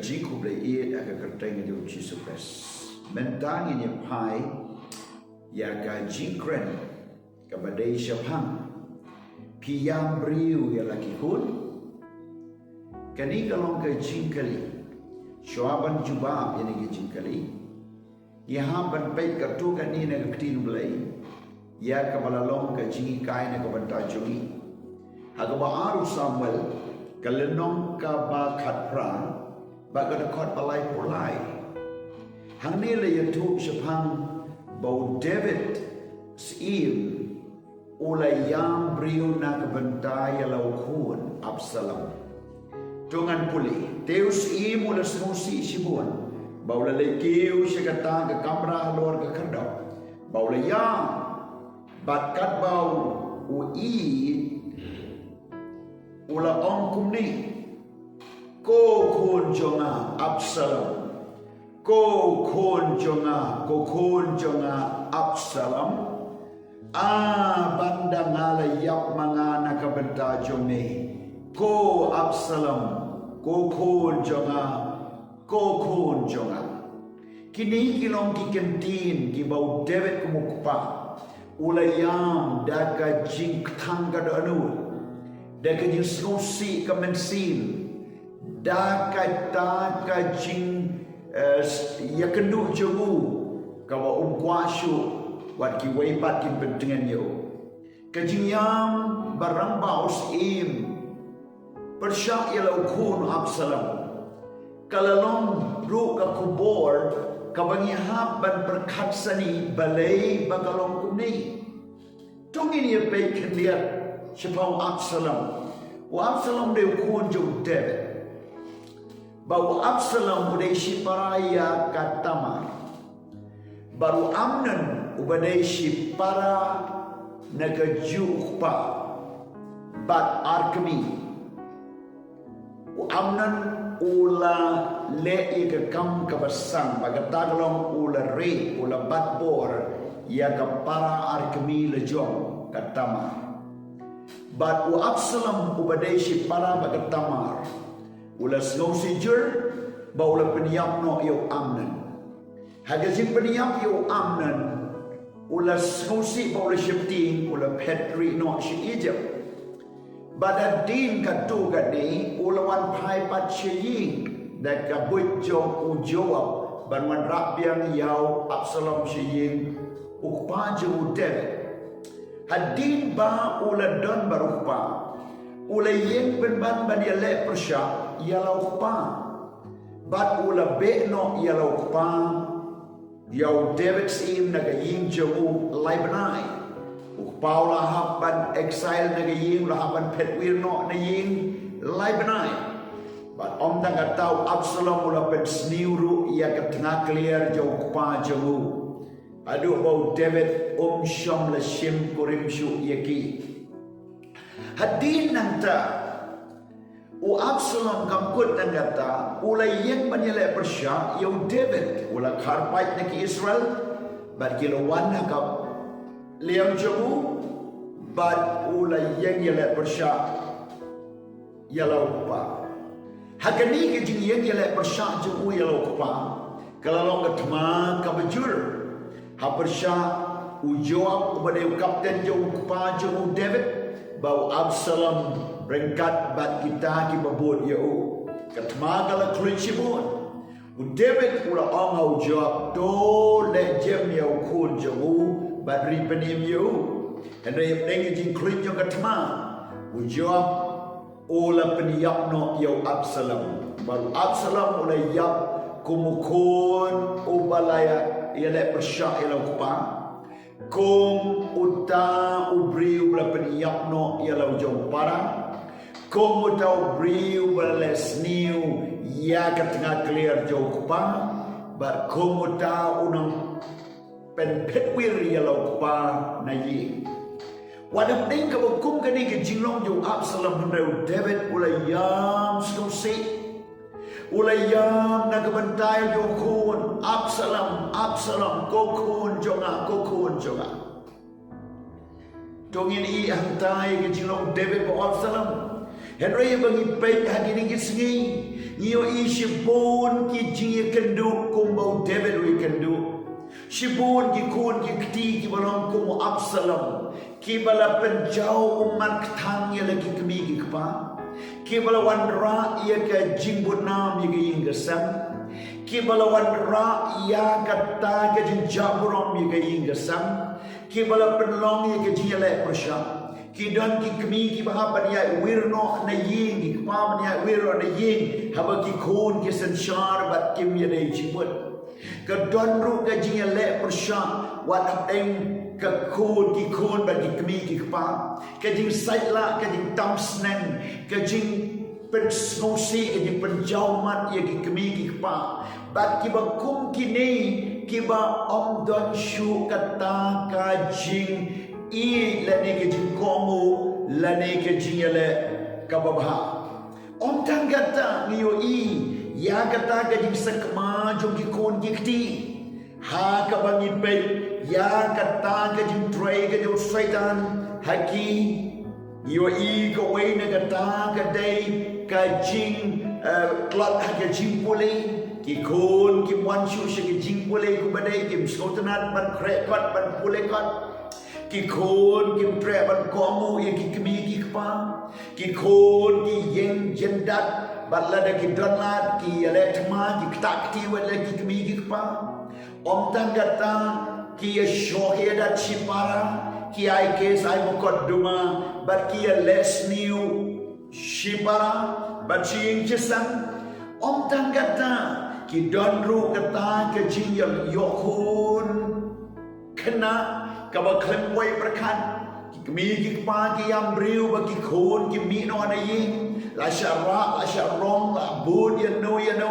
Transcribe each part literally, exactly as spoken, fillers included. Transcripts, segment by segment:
Jingkhublei ïa ka kyrteng jong u Jisu Khrist. Mynta ngin ïa phai ïa ka jingkren kaba dei shaphang phi ïam briew ïa la ki khun. Kane ka long ka jingkylli. Shuwa ban jubab ïa kane ka jingkylli, ngi hap ban peit katto katne na ka ktien Blei ïa kaba la long ka jinghikai na ka bynta jong ngi. Ha kaba ar u Samuel, ka lynnong kaba khatphra, bad ka dkhot ba laiphew lai. Hangne la ïathuh shaphang ba u David syiem u la ïam briew na ka bynta ïa la u khun Absalom. To ngan pule, te u syiem u la sngewsih shibun ba u la leit kiew sha kata ka kamra halor ka khyrdop ba u la ïam, bad katba u ïeit u la ong kumne: Ko khun jong nga Absalom, ko khun jong nga, ko khun jong nga Absalom, a ban da nga la ïap ma nga na ka bynta jong me, ko Absalom, ko khun jong nga, ko khun jong nga. Kine ki long ki kyntien kiba u David kum u kpa u la ïam da ka jingkthang ka dohnud, da ka jingsngewsih ka mynsiem, da kata ka jing, eh, ïakynduh jong u kaba um kwah shuh wat kiwei pat kin pyntngen ïa u. Ka jingïam ba rangbah u syiem pyrshah ïa la u khun Absalom ka la long ruh ka khubor kaba ngi hap ban pyrkhat sani balei ba ka long kumne. To ngin ïa peit khyndiat shaphang u Absalom. U Absalom dei u khun jong u David. Bad u Absalom u dei shipara ïa ka Tamar. Bad u Amnon uba dei shipara na ka juh u kpa, bad ar kmie. U Amnon u la leh ïa ka kam kaba sang, bad kata ka long u la rieh, u la bat bor ïa ka para ar kmie la jong ka Tamar. Bad u Absalom uba dei shipara bad ka Tamar u la sngewsih jur bad u la pynïap noh ïa u Amnon. Ha ka jingpynïap ïa u Amnon, u la sngewsih bad u la sheptieng, u la phet rieh noh sha Egypt. Bad hadien katto katne u la wan phai pat sha ïing da ka buit jong u Joab ban wanrah biang ïa u Absalom sha ïing u kpa jong u David. Hadien ba u la don bad u kpa, u la ïeng pynban ban ïaleh pyrshah ïa la u kpa. Bad u la beh noh ïa la u kpa, ïa u David syiem, na ka ïing jong u lai bnai. U kpa u la hap ban exile na ka ïing, u la hap ban phet wir noh na ïing lai bnai. Bad ym tang kata, u Absalom u la pynsniew ruh ïa ka tnga kliar jong u kpa jong u, haduh ba u David um shym la shim kurim shuh ïa ki. Hadien nangta, u Absalom kam kut tang kata, u la ïeng ban ïaleh pyrshah ïa u David. U la kharpait na ki Israel bad ki la wan ha ka liang jong u, bad u la ïeng ïaleh pyrshah ïa la u kpa. Ha kane ka jingïeng ïaleh pyrshah jong u ïa la u kpa, ka la long ka thma kaba jur. Ha pyrshah u Joab uba dei u kapten jong u kpa jong u David bad u Absalom ryngkat bad kita kiba bud ïa u, ka thma ka la khluit shibun. U David u la ong ha u Joab, to leh jem ïa u khun jong u bad ri pynim ïa u. Hynrei hapdeng ka jingkhluit jong ka thma, u Joab u la pynïap noh ïa u Absalom. Bad u Absalom u la ïap kum u khun uba la ïaleh pyrshah ïa la u kpa, kum uta u briew uba la pynïap noh ïa la u jong para, kum uta u briew uba la leh sniew ïa ka tnga kliar jong u kpa, bad kum uta u nang pynphet wir ïa la u kpa na ïing. Wat hapdeng kaba kum kane ka jinglong jong u Absalom, hynrei u David u la ïam sngewsih. U la ïam na ka bynta jong u khun, Absalom, Absalom, ko khun jong nga, ko khun jong nga. To ngin ïohi hangta ïa ka jinglong David bad Absalom. Hynrei ba ngi peit ha kine ki sngi, Ngi ïohi shibun ki jingïakynduh kumba u David u ïakynduh. Shibun ki khun ki kti kiba long kum u Absalom, kiba la pynjaw ummat kthang ïa la ki kmie ki kpa, kiba la wanrah ïa ka jingbun nam ïa ka ïing ka sem, kiba la wanrah ïa kata ka jingjah burom ïa ka ïing ka sem, kiba la pynlong ïa ka jingïaleh pyrshah. Ki don ki kmie kiba hap ban ïaid wir noh na ïing, ki kpa ban ïaid wir noh na ïing, haba ki khun ki synshar bad kim ïadei jingmut. Ka don ruh ka jingïaleh pyrshah wat hapdeng ka khun, ki khun bad ki kmie ki kpa. Ka jingsait lah, ka jingtam sneng, ka jingpynsngewsih, ka jingpynjaw mat ïa ki kmie ki kpa. Bad kiba kum kine kiba ym don shuh kata ka jingïeit lane ka jingkohnguh lane ka jingïaleh kaba bha. Ym tang kata, ngi ïohi ïa kata ka jingsakma jong ki khun ki kti ha kaba ngi peit ïa kata ka jingtrei ka jong u Soitan ha ki. Ngi ïohi kawei na kata ka dei ka jing, eh, tlot ha ka jingpule. Ki khun kim wan shuh sha ka jingpule kumba dei, kim sngewtynnat ban khreh kot, ban pule kot. Ki khun kim treh ban kohnguh ïa ki kmie ki kpa. Ki khun ki ïeng jyndat bad lada ki don lad ki ïaleh thma, ki ktah kti wat la ki kmie ki kpa. Ym tang kata, ki ïashoh ïadat shipara, ki ai kes ai mukotduma bad ki ïaleh sniew shipara bad shi ïing shi sem. Ym tang kata, ki don ruh kata ka jingïoh, ïoh khun khynnah kaba khlem poi pyrkhat. Ki kmie ki kpa ki ïam briew ba ki khun ki mih noh na ïing, la shah rah, la shah rong, la bud ïano ïano.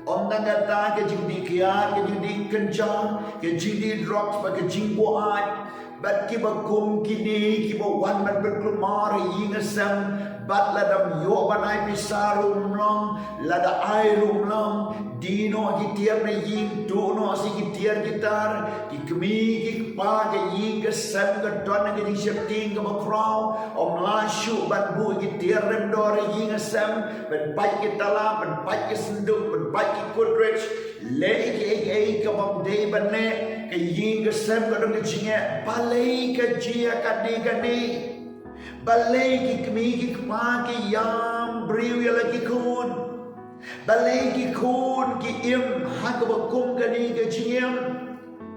Ym tang kata, ka jingdih kiad, ka jingdih kynja, ka jingdih drugs bad ka jingbuaid. Bad kiba kum kine kiba wan ban pynkulmar ha ïing ha sem. Bad lada ym ïoh ban ai pisa ruh ym long, lada ai ruh ym long. Dih noh ki tiar na ïing, tuh noh sa ki tiar ki tar. Ki kmie ki kpa, ka ïing ka sem ka don ha ka jingsheptieng kaba khraw. Ym lah shuh ban buh ki tiar rem dor ha ïing ha sem, ban pait ki tala, ban pait ki synduk, ban pait ki kut rich. Leh kiei kiei kaba ym dei ban leh, ka ïing ka sem ka don ka jingeh. Balei ka jia kane kane? Balei ki kmie ki kpa ki ïam briew ïa la ki khun? Balei ki khun ki im ha kaba kum kane ka jingim?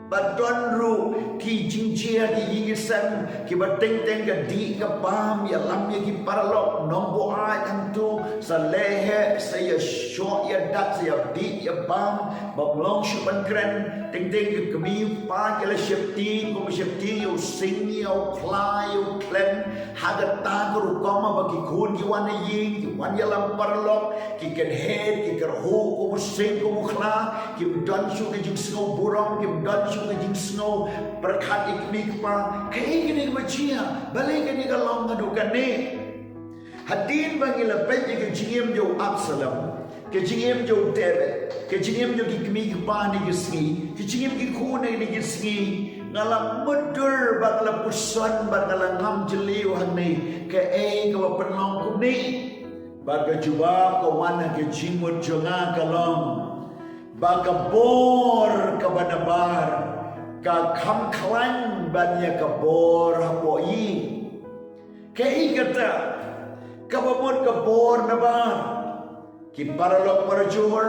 Ba don ruh ki jingjia ki ïing ki sem kiba teng teng ka dih ka bam, ïalam ïa ki paralok, nongbuaid hangto, sa leh heh, sa ïashoh ïadat, sa ïadih ïabam bym long shuh ban kren. Teng teng ki kmie ki kpa ki la sheptieng, kum sheptieng ïa u sing, ïa u khla, ïa u khlem. Ha kata ka rukom ba ki khun ki wan na ïing, ki wan ïalam paralok, ki kynheh, ki kyrhuh kum u sing kum u khla, kim don shuh ka jingsngew burom, kim don shuh ka jingsngew pyrkhat ïa ki kmie ki kpa. Kaei kane kaba jia? Balei kane ka long naduh kane? Hadien ba ngi la peit ïa ka jingim jong u Absalom, ka jingim jong u David, ka jingim jong ki kmie ki kpa ha kine ki sngi, ka jingim ki khun ha kine ki sngi, nga la mutdur bad la puson bad nga la ngam jylliew hangne, kaei kaba pynlong kumne. Bad ka jubab ka wan ha ka jingmut jong nga ka long ba ka bor kaba nabar ka kham khlaiñ ban ïa ka bor hapoh ïing. Kaei kata kaba mut ka bor nabar? Ki paralok parajor,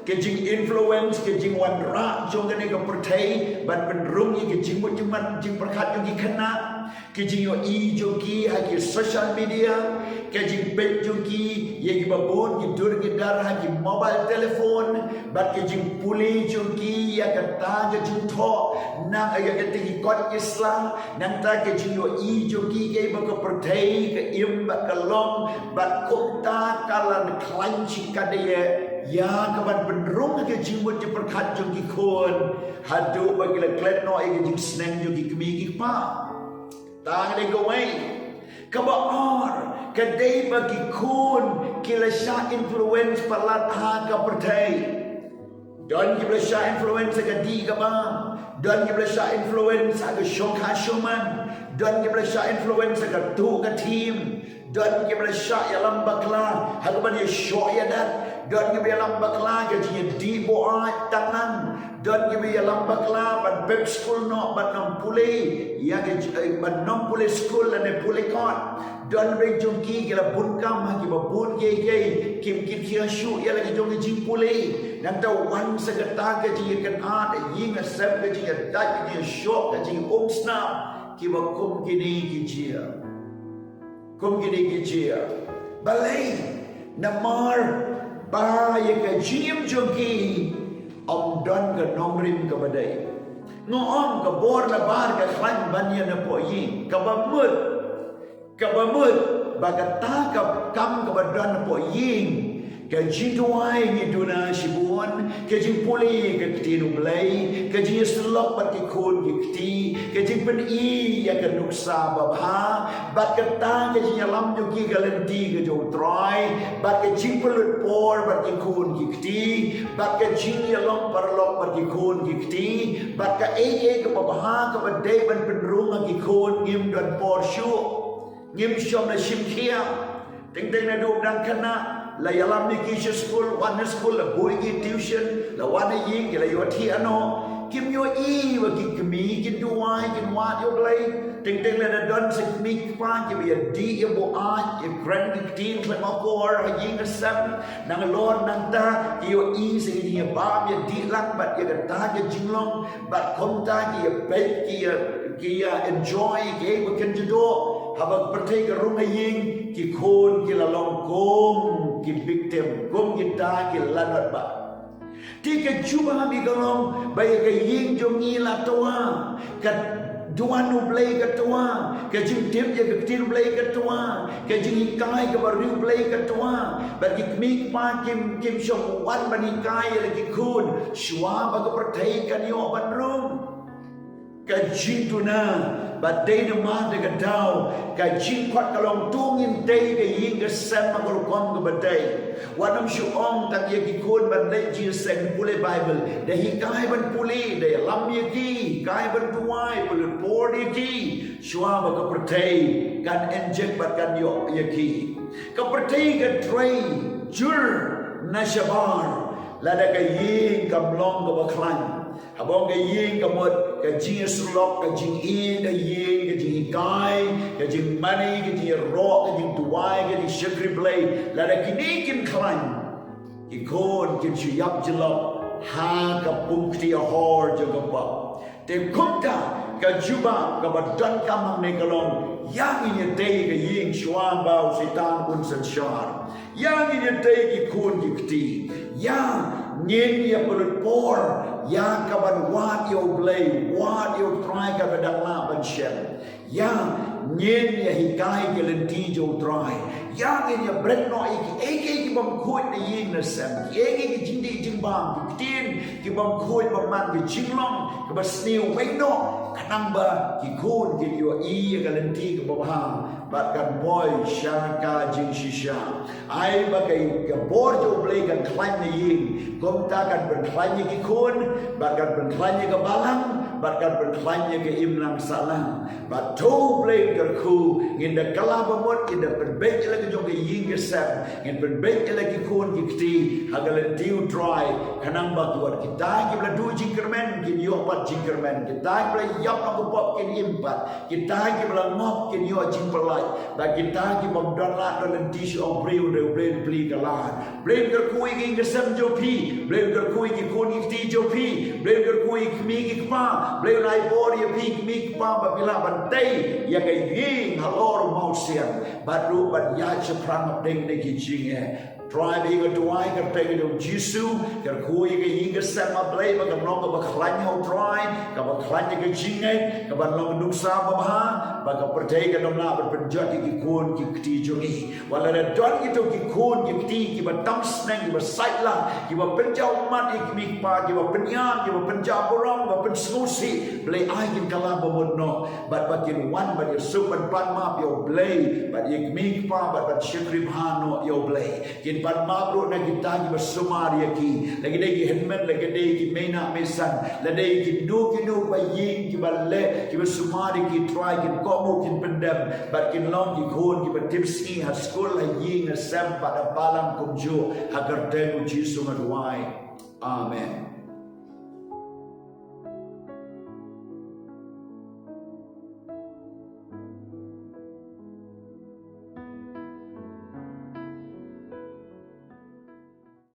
ka jing-influence, ka jingwanrah jong kane ka pyrthei ban pynrung ïa ka jingmut jingmut jingpyrkhat jong ki khynnah, ka jingïohi jong ki ha ki social media, ka jingpeit jong ki ïa kiba bun ki dur ki dar ha ki mobile telephone, bad ka jingpule jong ki ïa kata ka jingthoh, nang ïa kata ki kot ki sla, nangta ka jingïohi jong ki ïa ba ka pyrthei ka im bad ka long, bad kumta ka la khlaiñ shikatdei ïa ka ban pynrung ka jingmut jingpyrkhat jong ki khun, haduh ba ki la klet noh ïa ka jingsneng jong ki kmie ki kpa. Tang dei kawei. Kaba ar, ka dei ba ki khun ki la shah influence palat ha ka pyrthei. Don kiba la shah influence ha ka dih ka bam. Don kiba la shah influence ha ka shongkha shongman. Don kiba la shah influence ha ka tuh ka thim. Don kiba la shah ïalam bakla ha kaban ïashoh ïadat. Don kiba ïalam bakla ka jingïadih buaid tang nang. Don kiba ïalam bakla ban pep skul noh, ban ym pule ïa ka ji-, eh, ban ym pule skul lane pule kot. Don bynta jong ki ki la bun kam ha kiba bun kiei kiei, kim kit khia shuh ïa la ka jong ka jingpule. Nangta wan sa kata ka jingïakynad, ïing ha sem, ka jingïadait, ka jingshoh, ka jingumsnam, kiba kum kine ki jia. Kum kine ki jia. Balei? Namar ba ïa ka jingim jong ki ym don ka nongrim kaba dei. Nga ong ka bor na bar ka khlaiñ ban ïa na poh ïing, kaba mut. Kaba mut ba kata ka kam kaba don na poh ïing, ka jingduwai ngi duna shibun, ka jingpule ka ktien U Blei, ka jingïasyllok bad ki khun ki kti, ka jingpyni ïa ka nuksa babha, bad kata ka jingïalam jong ki ka lynti ka jong U Trai, bad ka jingpynlut por bad ki khun ki kti, bad ka jingïalong paralok bad ki khun ki kti, bad kaei kaei kaba bha kaba dei ban pynrung ha ki khun, ngim don por shuh. Ngim shym la shim khia. Teng teng naduh dang khynnah la ïalam ïa ki sha skul, wan na skul la buh ïa ki tuition, la wan na ïing ki la ïoh thiah noh. Kim ïohi ba ki kmie kin duwai, kin wad ïa U Blei. Teng teng lada don sa ki kmie ki kpa kiba ïadih ïa buaid, ïakren ki ktien khlem akor ha ïing ha sem, nalor nangta ki ïohi sa ki jingïabam ïadih lang bad ïa kata ka jinglong, bad kumta ki ïapeit, ki ïa, ki ïa enjoy kiei ba kin ju duh. Haba ka pyrthei ka rung ha ïing, ki khun ki la long kum ki victim, kum kita ki la notbah. Te ka jubab hi ka long ba ïa ka ïing jong ngi la twa, ka duwan U Blei ka twa, ka jingtip ïa ka ktien U Blei ka twa, ka jinghikai kaba riewblei ka twa. Bad ki kmie ki kpa kim, kim shym wan ban hikai ïa la ki khun shuwa ba ka pyrthei kan ïoh ban rung. Ka jingduna, bad dei namar da ka daw ka jingkhot ka long to ngin tei ka ïing ka sem ha ka rukom kaba dei. Wat nym shu ong tang ïa ki khun ban leit jingïaseng pule Baibl, da hikai ban pule, da ïalam ïa ki, hikai ban duwai, pynlut por ïa ki shuwa ba ka pyrthei kan inject bad kan ïoh ïa ki. Ka pyrthei ka trei jur na shabar lada ka ïing kam long kaba khlaiñ. Haba ong ka ïing ka mut ka jingïasyllok, ka jingïeit ha ïing, ka jinghikai, ka jingmane, ka jingïaroh, ka jingduwai, ka jingshakri Blei. Lada kine kin khlaiñ, ki khun kin shu ïap jyllop ha ka pung kti hor jong ka pop. Te kumta ka jubab kaba donkam hangne ka long, ïa ngin ïatei ka ïing shuwa ba u Soitan un synshar. Ïa ngin ïatei ki khun ki kti. Ïa ngin ïa pynlut por ïa kaban wad ïa U Blei, wad ïa U Trai kaba dang lah ban shem. Ïa ngin ïa hikai ki lynti jong U Trai. Ïa ngin ïa bret noh ïa kiei kiei ki bym khuid na ïing na sem, kiei kiei ki jingdih jingbam, ki ktien ki bym khuid bymman, ki jinglong kaba sniew weng noh, khnang ba ki khun kin ïohi ïa ka lynti kaba bha bad kan poi sha ka jingshisha. Ai ba ka, ka bor jong U Blei kan khlaiñ na ïing, kumta kan pynkhlaiñ ïa ki khun, bad kan pynkhlaiñ ïa ka balang, bad kan pynkhlaiñ ïa ka imlang sahlang. Bad to U Blei un kyrkhu, ngin da kylla bamut, ngin da pynbeit ïa la ka jong ka ïing ka sem, ngin pynbeit ïa la ki khun ki kti ha ka lynti U Trai, khnang ba ki wat kita kiba la duh jingkyrmen kin ïoh pat jingkyrmen, kita kiba la ïap ha ka pop kin im pat, kita kiba la ngop kin ïoh jingpyllait, bad kita ki bym don lad don lynti shu ong briew, U Blei un plie ka lad. Blei un kyrkhu ïa ka ïing ka sem jong phi, Blei un kyrkhu ïa ki khun ki kti jong phi, Blei un kyrkhu ïa ki kmie ki kpa, Blei un ai bor ïa phi ki kmie ki kpa ba phi lah ban tei ïa ka ïing halor u mawsiang bad ruh ban ïaid shaphrang hapdeng ki jingeh. Trai ba ïa ka duwai ka kyrteng ka jong U Jisu, kyrkhu ïa ka ïing ka sem, A Blei, ba kan long kaba khlaiñ ha U Trai, kaba khlaiñ ha ka jingngeit, kaban long nuksa babha ba ka pyrthei kan ym lah ban pynjot ïa ki khun ki kti jong ngi. Wat la da don kito ki khun ki kti kiba tam sneng, kiba sait lah, kiba pynjaw ummat ïa ki kmie ki kpa, kiba pynïap, kiba pynjaw burom, kiba pynsngewsih, Blei ai kin kylla bamut noh bad ba kin wan ban ïasuk ban pan map ïa U Blei bad ïa ki kmie ki kpa bad ban shakri bha noh ïa U Blei. Kin Ban map ruh na kita kiba sumar ïa ki, la ki dei ki hynmen, la ki dei ki mei na mei san, la dei kino kino ba ïing kiba leh, kiba sumar ïa ki, Trai, kin kohnguh, kin pyndem, bad kin long ki khun kiba tipsngi ha skul, ha ïing, ha sem bad ha balang kumjuh. Ha ka kyrteng U Jisu nga duwai. Amen.